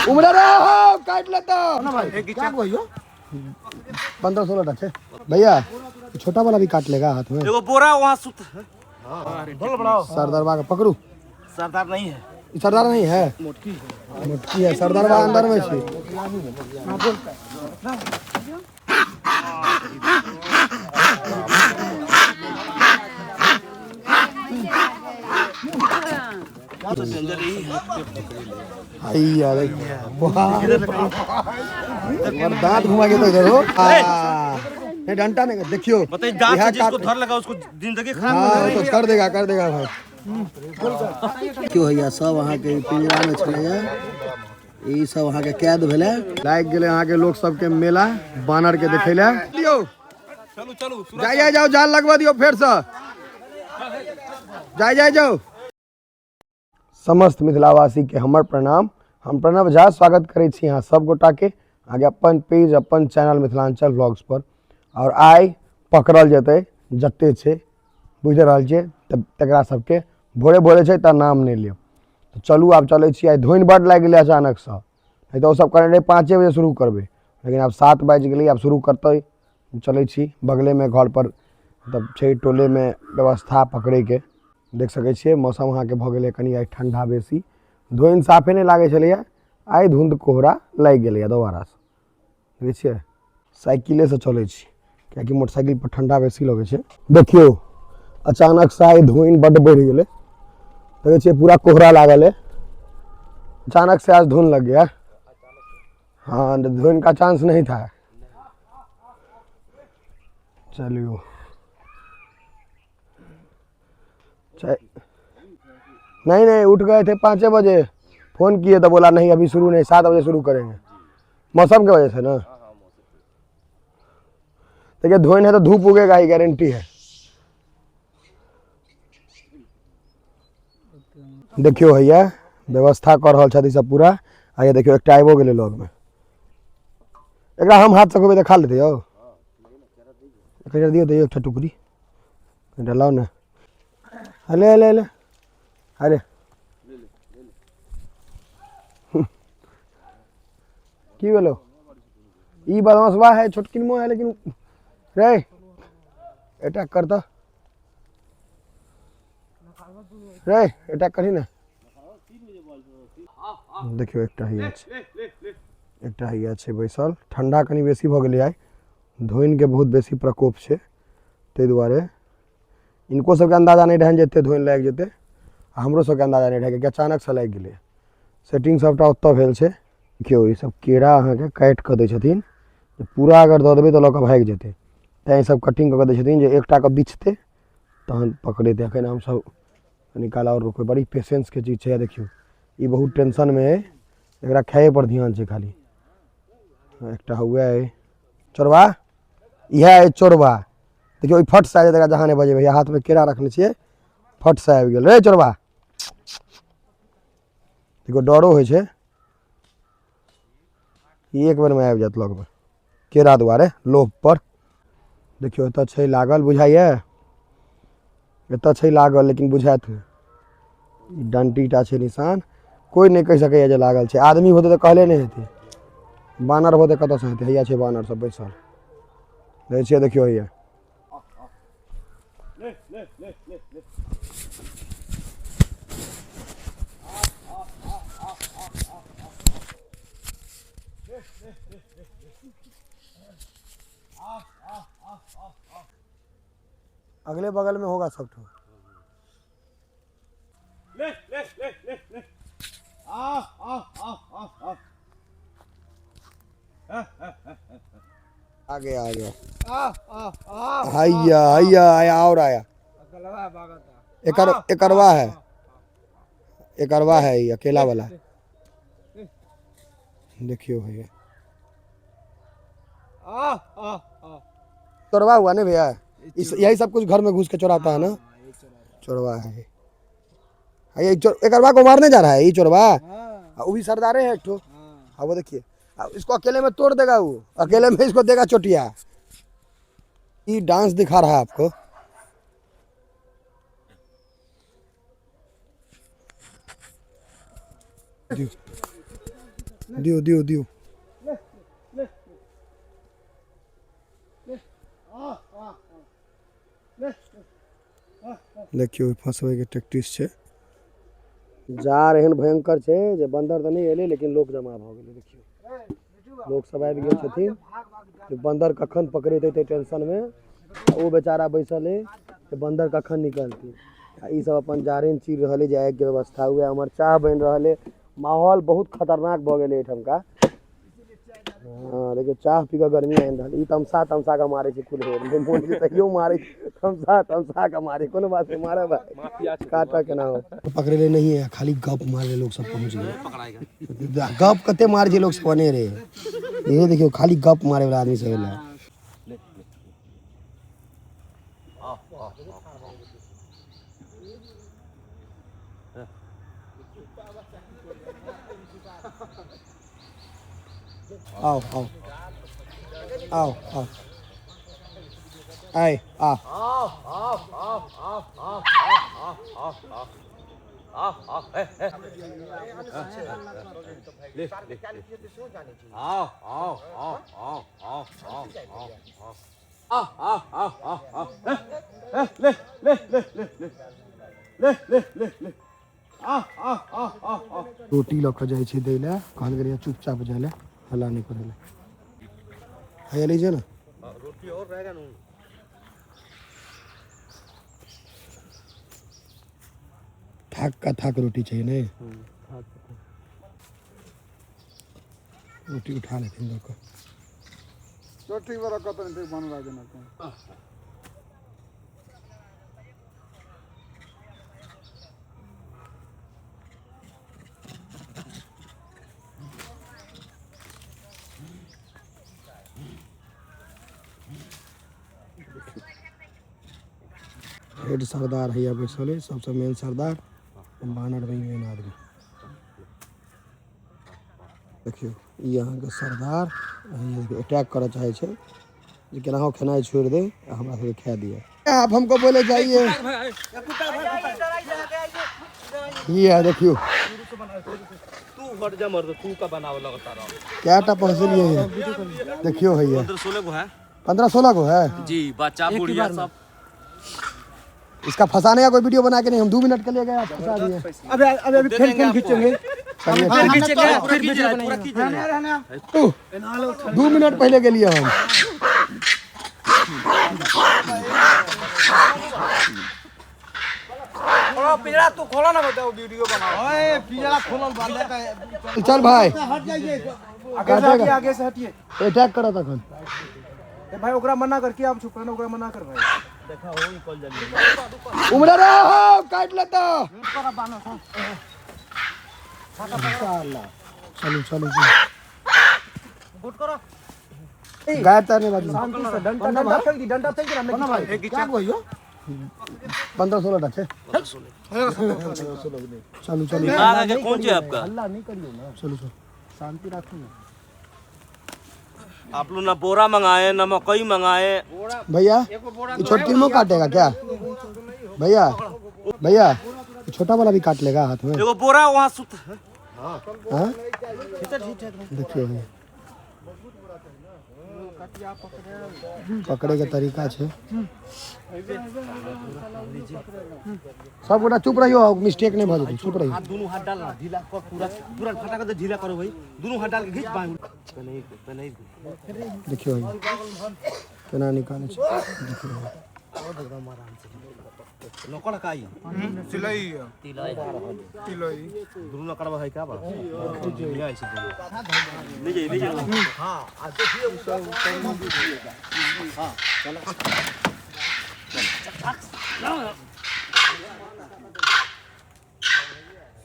उमरा रहो काट लेता ना भाई क्या भैया। 15-16 टा छै भैया, छोटा वाला भी काट लेगा हाथ में। एगो बोरा वहाँ सुत। सरदारवा के पकड़ू। सरदार नहीं है। ई सरदार नहीं है, मोटकी है, मोटकी है। सरदारवा अंदर में छै। हैया रे, और दांत घुमा के तो इधर हो। नहीं डंटा नहीं, देखियो बताइए दांत यहाँ से जिसको काट- धर लगा उसको जिंदगी खराब। हाँ, वो तो कर देगा, कर देगा भाई। क्यों हैया सब अहाँके पिंजरा में छलैया, ई सब अहाँके कैद भेलै। लागि गेलै अहाँके लोक सबके मेला बानर के देखै लए। लियौ चलू चलू, जाय जाय जाओ, जाल लगवा दियौ फेर से, जाय जाय जाओ। समस्त मिथिलावासी के हमर प्रणाम। हम प्रणव झा स्वागत करै छी अहाँ सब गोटा के अहाँके अपन पेज अपन चैनल मिथिलांचल व्लॉग्स पर। और आइ पकड़ल जेतै जते छै, बुझि रहल छियै, तऽ तकरा सबके भोरे भोरे छै तऽ नाम नहि लेब। तऽ चलू आब चलै छी। आइ धुनि बड्ड लागि गेलै अचानकसँ, नहि तऽ ओसब कहने रहै 5 बजे शुरू करबै, लेकिन आब 7 बाजि गेलै, आब शुरू करतै। चलै छी बगलेमे घरपर मतलब छै टोलेमे व्यवस्था पकड़ैके। देख सकै छियै मौसम अहाँके भऽ गेलै कनि आइ ठण्डा बेसी, धुनि साफे नहि लागै छलैए, आइ धुन्ध कोहरा लागि गेलैए दोबारासँ। देखै छियै साइकिलेसँ चलै छी किएकि मोटरसाइकिलपर ठण्डा बेसी लगै छै। देखियौ अचानक से आइ धुनि बड्ड बढ़ि गेलै, देखै छियै पूरा कोहरा लागल है। अचानक से आज धुन लग गया। हाँ, धुन का चांस नहीं था। चलियो नहीं नहीं उठ गए थे 5 बजे, फोन किए तो बोला नहीं अभी शुरू नहीं, 7 बजे शुरू करेंगे, मौसम के वजह से ना। देखिए धुन है तो धूप उगेगा ही, गारंटी है। देखियो भैया व्यवस्था कर रहल छथि सब पूरा। आ ये देखियो एकटा आबिओ गेलै लग में, एकरा हम हाथ से खोबै तऽ खा लेतै यौ। एकरा दियौ दियौ एकटा टुकड़ी, एकटा लाउ ने। अले अले अले अरे की भेलो? ई बदमाशबा है, छोटकिनमो है, लेकिन रे अटैक कर तऽ रे, अटैक करही ने। देखियौ एकटा हैया छै, एकटा हैया छै बैसल। ठंडा कनि बेसी भऽ गेलै आइ, धुनिके बहुत बेसी प्रकोप छै, ताहि दुआरे इनको सबके अन्दाजा नहि रहनि जे एते धुनि लागि जेतै, आ हमरो सबके अन्दाजा नहि रहै कि अचानकसँ लागि गेलै। सेटिंग सबटा ओतऽ भेल छै। देखियौ ई सब केरा अहाँके काटि कऽ दै छथिन, पूरा अगर दऽ देबै तऽ लऽ कऽ भागि जेतै, तैँ ई सब कटिंग कऽ कऽ दै छथिन जे एकटाके बिछतै तहन पकड़ेतै। एखन हमसब कनि काल आओर रुकबै, बड़ी पेशेंसके चीज छै। देखियौ ई बहुत टेंशनमे अइ, एकरा खाइएपर ध्यान छै खाली। एकटा हुए अइ चोरबा, इएह अइ चोरबा। देखियौ ई फटसँ आबि जायत, एकरा जहाँ नहि बजेबै। हाथमे केरा रखने छियै, फटसँ आबि गेल रे चोरबा। देखियौ डरो होइ छै, ई एक बेरमे आबि जायत लगमे केरा दुआरे लोभ पर। देखियौ एतऽ छै लागल, बुझाइए एतऽ छै लागल, लेकिन बुझायत नहि। ई डंटी टा छै निशान, कोइ नहि कहि सकैए जे लागल छै। आदमी होतै तऽ कहले नहि हेतै, बानर होतै कतऽसँ हेतै। हैया छै बानर सब बैसल, देखै छियै। देखियौ हैया अगले बगल में होगा सब ठो। ले ले ले ले ले आ आ आ आ आ आ गया, आ गया। हैया हैया आया और आया। एकर एकरवा है, एकरवा है, ये अकेला वाला। देखियो भैया चोरवा हुआ नहीं भैया, इस यही सब कुछ घर में घुस के चोराता है ना, चोरवा है ये। एकरवा को मारने जा रहा है ये चोरवा, वो भी सरदारे है एक ठो। हाँ वो देखिए, इसको अकेले में तोड़ देगा, वो अकेले में इसको देगा चोटिया। ये डांस दिखा रहा है आपको। दियौ दियौ दियौ। देखियौ फंसबैके टैक्टिस छै। जार एहन भयंकर छै जे बन्दर तऽ नहि एलै, लेकिन लोक जमा भऽ गेलै। देखियौ लोक सब आबि गेल छथिन जे बन्दर कखन पकड़ेतै ताहि टेंशनमे। ओ बेचारा बैसल अइ जे बन्दर कखन निकलतै। आ ई सब अपन जारनि चीर रहल अइ जे आगिके व्यवस्था हुए। उम्हर चाह बनि रहल अइ। माहौल बहुत खतरनाक भऽ गेलै एहिठामका। हँ देखियौ चाह पी कऽ गर्मी आनि रहल। ई तमसा तमसा कऽ मारै छै कुल्हड़, मोन छै तैयो मारै छै, तमसा तमसा कऽ मारै। कोनो बात नहि, मारऽ भाय, काटऽ केना हो। पकड़े ले नहीं है, खाली गप मारे लोग सब पहुँच गए। गप कते मारे छै लोग सब अनेरे। ये देखियौ खाली गप मारे वाला आदमी सब एलै। आओ आओ आओ आओ आए आ। रोटी लऽ कऽ जाइ छै दै लए, कहल गेलैए चुपचाप जाइ लए, हल्ला नहि करै लए। हैया लीजिए ना रोटी और रहेगा ना। थाक का थाक रोटी चाहिए। नहीं रोटी उठा लेथिन दऽ कऽ। तो ठीक बा, रखत नहीं, ठीक बन रहा है ना। हेड सरदार हैया बैसल अइ, सबसँ मेन सरदार बानर भाई, मेन आदमी। देखियौ ई अहाँके सरदार अटैक करऽ चाहै छै जे केनाहो खेनाइ छोड़ि दे आ हमरा सबके खाए दिअ। आप हमको बोले जाइए। ये है देखियो तू हट जा मर्द, तू का बनावे लगता रह। क्या टा पहुँचलिए है देखियो भैया। 15-16 गो है। 15-16 गो है जी, बच्चा बुढ़िया सब। इसका फंसाने का कोई वीडियो बना के नहीं, हम 2 मिनट के लिए गए, आप फंसा दिए। अबे अबे अभी फिर फिर खींचेंगे। चलिए फिर वीडियो बनाएंगे। 2 मिनट पहले के लिए हम। पिंजरा तू खोला ना, बताओ वीडियो बनाओ। ओए पिंजरा खोलल बा। चल भाई हट जाइए, आगे से हटिए, आगे से हटिए। अटैक करो तखन। ए भाई ओकरा मना कर, कि आप छुप ना, ओकरा मना कर भाई। उमड़ा रहो, काट लेता। चलो चलो चलो गायब तारने बाजू। शांति से डंडा डंडा फेंक दी, डंडा फेंक दी ना भाई। क्या गो 15-16 टा छै। चलू चलू। कौन चाहिए आपका? हल्ला नहीं करियो ना, चलू चलू, शांति रखो ना। आप लोग ना बोरा मंगाए ना मकई मंगाए। भैया ये छोटकी मुँह काटेगा क्या? भैया भैया ये छोटा वाला भी काट लेगा हाथ में। एगो बोरा वहाँ सुत। हाँ देखियो भैया पकड़े के तरीका छै। सब गोटा चुप रहियो, मिस्टेक नहीं भऽ जेतै, चुप रहियो। दोनों हाथ डाल ना, ढीला कर, पूरा पूरा फटा कर ढीला करो भाई। दोनों हाथ डाल के खींच बाएं। नहीं नहीं देखियो भैया केना निकालै छै। देखियो नकड़ काई सिलाई तिलई दोनों नकड़ है का बा ले ऐसे दोनों ले जाइए, ले जाइए। हां आ देखिए हां चलो।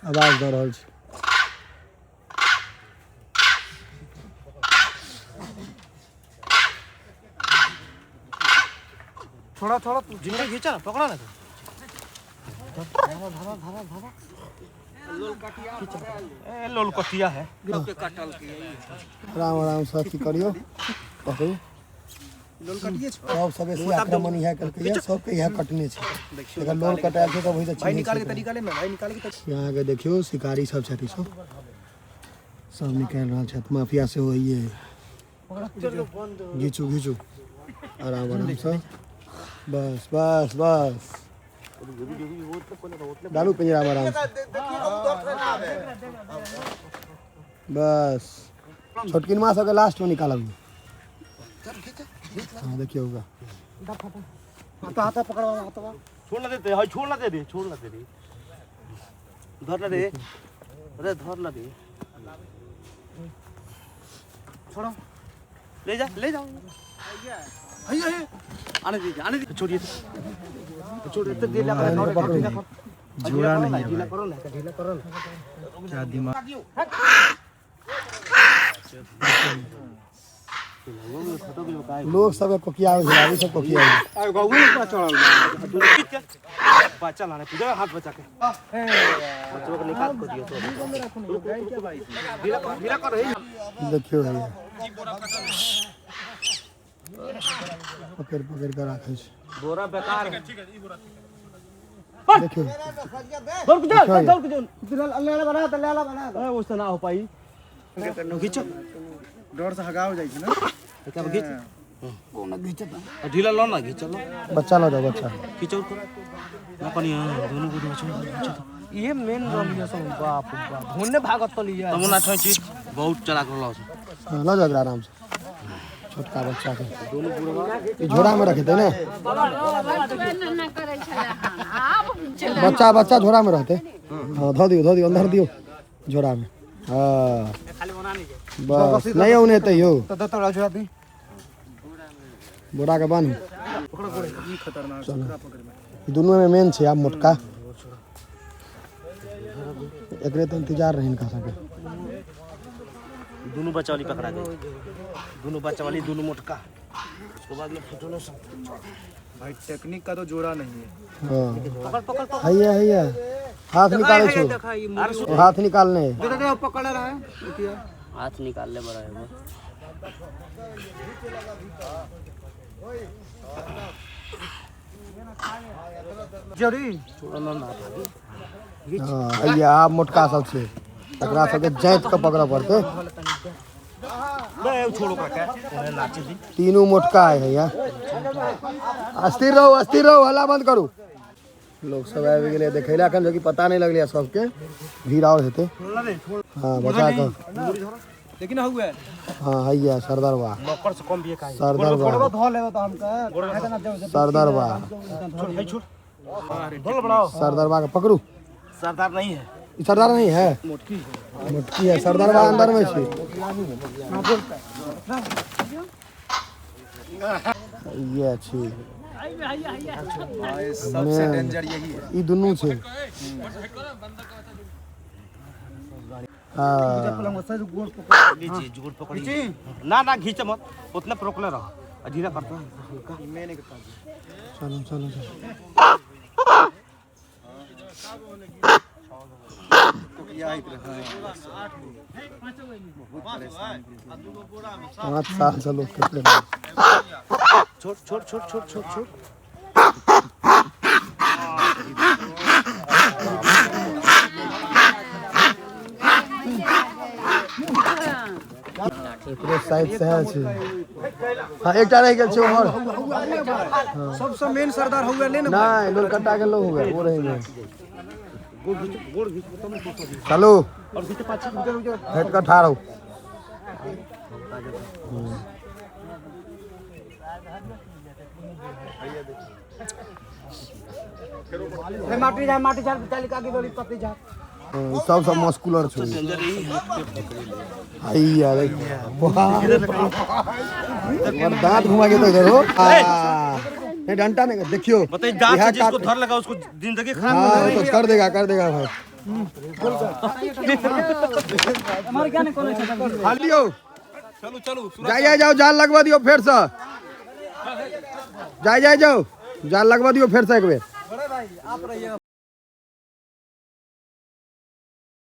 आवाज दऽ रहल छै। थोड़ा थोड़ा जिनका खींचा ना, पकड़ा ना। ए लोल कटिया है। आराम आराम से अथी करियो, पकड़ू। सब सब बेसी आक्रमण इएह केलकैया, सबके इएह कटने छै। एकर लोल कटायल छै तब ओहिसँ भाई चिन्है निकाल के छै। तरीका ले मैं भाई निकाल के यहाँ के देखियो शिकारी सब छथि, सब सब निकालि रहल छथि। माफिया सेहो हइए। घीचू घीचू आराम आरामसँ, बस बस बस, डालू पिंजरामे आरामसँ, बस। छोटकिनमा सबके लास्टमे निकालब। हाँ देखियौ होगा। छोड़ ना देते हाय, छोड़ ना दे दे, छोड़ ना दे दे, धर ना दे, अरे धर ना दे, छोड़ो, ले जा ले जाओ, आने दीजिए आने दीजिए, छोड़िए छोड़िए, तो ढीला करो, ढीला करो, जोड़ा नहीं है। ढीला करो ना, ढीला करो ना, क्या दिमाग। लोग सब कोकिया झुलाबी, सब कोकिया। बच्चा लाने पूजा हाथ बचा के बच्चों को निकाल को दियो, तो ढीला कर, ढीला कर। देखियौ भैया, पकड़ि पकड़ि कऽ राखै छै। बोरा बेकार है। देखियौ दौड़ के जाओ, देखियौ। दौड़ के जाओ, लेला बना दे, लेला बना दे, वो ना हो पाई, खींचो। डर से हगाव जाइ छै ना। क्या खींच, घीचो ढीला लो ना, खींचो लो। बच्चा लऽ जाओ बच्चा। खींचो ना कनी, दोनों को खींचो। ये मेन रोल ये सब, बाप बाप, होने भागत तो लिया। तब ना छई बहुत चलाक रहलो। हाँ लऽ जाओ एकरा आरामसँ, छोटका बच्चाके ई झोरामे रखेतै ने। बच्चा बच्चा झोरामे रहतै। हाँ धऽ दियौ, धऽ दियौ, अन्दर दियौ झोरामे। हाँ बस, नहि औनेतै यौ। तो दत झोरा दी। बोराके बान्हू। चलू, दुनूमे मेन छै आब मोटका, एकरे तऽ इंतजार रहै हिनका सबके। दोनों बच्चा वाली पकड़ा गई, दोनों बच्चा वाली, दोनों मोटका, उसके बाद में फोटो लो सब। भाई टेक्निक का तो जोड़ा नहीं है। हाँ पकड़ पकड़ पकड़। हैया हैया, हाथ निकालै छौ, हाथ निकालने। पकड़ रहा है। हाथ निकाल ले बड़ा है वो। जरी छोड़ो ना ना भागी। हाँ हैया, आब मोटका सब छै, तकरा सबके जाँत कऽ पकड़ऽ पड़तै। बे छोड़ो काका, ओने नाचे दी। तीनू मोटका है हैया। अस्थिर रहू, अस्थिर रहू, हल्ला बंद करू। लोग सब आबि गेलै देखै लए एखन, जो कि पता नहि लगलै सबके, भीड़ आओर हेतै। हाँ बचा कऽ। लेकिन हुए। हाँ हैया सरदारवा, मकर से कम भी है। सरदारवा, धो लेबो तो हमका सरदारवा, छोड़ भाई छोड़, धोल बढ़ाओ। सरदारवा के पकड़ू। सरदार नहीं है। ई सरदार नहीं है, मोटकी है। मोटकी है। सरदारवा अंदर में छै। ये छी भाई, सबसे डेंजर यही है। ई दुनू छै। हाँ लीजिए जोड़ पकड़िए ना, ना खींचे मत, उतना परोकले रहो और ढीला करता है हल्का। चलो चलो चलो। 5 साल से लोग कितने। छोड़ छोड़ छोड़ छोड़ छोड़ छोड़। एकरो साइज सएह छै। हाँ एकटा रहि गेल छै उम्हर। सबसे मेन सरदार हुए ले ना। नहि लोलकट्टा के लोग हुए, ओ रहि गेल। चलू हटि कऽ ठाढ़ होउ। माटी झाड़, माटी झाड़, चाली काकी डोली पत्ती झाड़। हाँ, सब सब मस्कुलर छै। हैया देख, और दांत घुमा के तो इधर हो। नहीं डंडा नहीं, देखियो बताइए दांत यहाँ से जिसको काट- धर लगा उसको जिंदगी खराब। हाँ वो तो कर देगा, कर देगा भाई। लियो चलू चलू। जाय जाय जाओ, जाल लगवा दियो फेर से। जाय जाय जाओ, जाल लगवा दियो फेर से एक बेर। बड़े भाई आप रहिएगा।